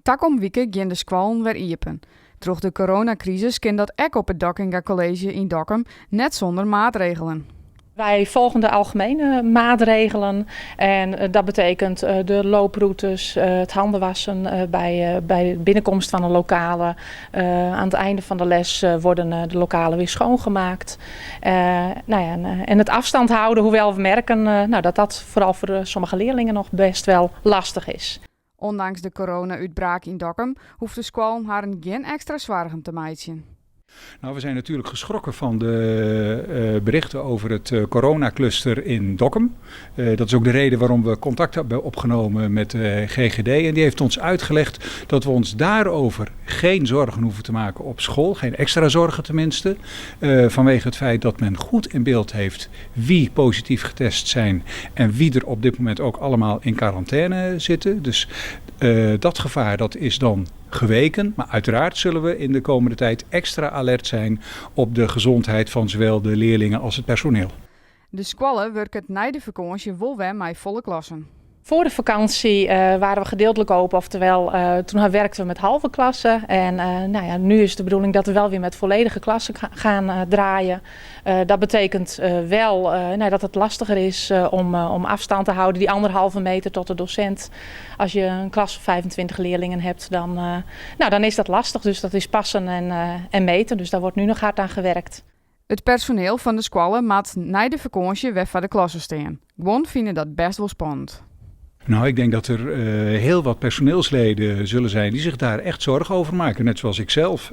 Takom wike gean de skoallen wer iepen. Troch de coronakrisis kin dat ek op it Dockinga College yn Dokkum net sûnder maatregelen. Wij volgen de algemene maatregelen en eh, dat betekent eh, de looproutes, eh, het handen wassen bij de binnenkomst van de lokalen. Aan het einde van de les worden de lokalen weer schoongemaakt. Nou ja, en het afstand houden, hoewel we merken, nou, dat dat vooral voor sommige leerlingen nog best wel lastig is. Ondanks de corona-útbraak yn Dokkum hoecht de skoallen harren gjin ekstra soargen te meitsjen. Nou, we zijn natuurlijk geschrokken van de berichten over het coronacluster in Dokkum. Dat is ook de reden waarom we contact hebben opgenomen met de GGD. En die heeft ons uitgelegd dat we ons daarover geen zorgen hoeven te maken op school. Geen extra zorgen tenminste. Vanwege het feit dat men goed in beeld heeft wie positief getest zijn en wie er op dit moment ook allemaal in quarantaine zitten. Dus dat gevaar dat is dan geweken. Maar uiteraard zullen we in de komende tijd extra alert zijn op de gezondheid van zowel de leerlingen als het personeel. De skoalle wurket nei de fakânsje wol wer mei folle klassen. Voor de vakantie waren we gedeeltelijk open, oftewel toen werkten we met halve klassen. En nou ja, nu is de bedoeling dat we wel weer met volledige klassen gaan draaien. Dat betekent wel, nou, dat het lastiger is om afstand te houden, die anderhalve meter tot de docent. Als je een klas van 25 leerlingen hebt, nou, dan is dat lastig. Dus dat is passen en meten. Dus daar wordt nu nog hard aan gewerkt. It personiel fan de skoalle moat nei de fakânsje wer foar de klasse stean. Guon fine dat best wol spannend. Nou, ik denk dat er heel wat personeelsleden zullen zijn die zich daar echt zorgen over maken. Net zoals ik zelf.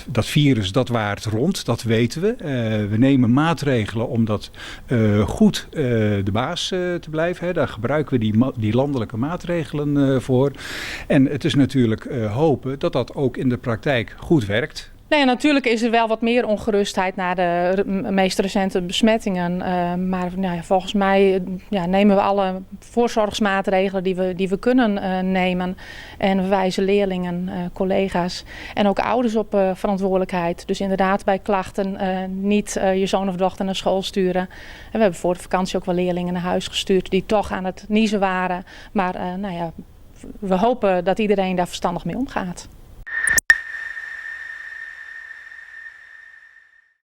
Dat virus dat waart rond, dat weten we. We nemen maatregelen om dat goed de baas te blijven. Hè. Daar gebruiken we die landelijke maatregelen voor. En het is natuurlijk hopen dat dat ook in de praktijk goed werkt. Nee, natuurlijk is er wel wat meer ongerustheid na de meest recente besmettingen. Maar nou ja, volgens mij, ja, nemen we alle voorzorgsmaatregelen die we kunnen nemen. En we wijzen leerlingen, collega's en ook ouders op verantwoordelijkheid. Dus inderdaad bij klachten niet je zoon of dochter naar school sturen. En we hebben voor de vakantie ook wel leerlingen naar huis gestuurd die toch aan het niezen waren. Maar nou ja, we hopen dat iedereen daar verstandig mee omgaat.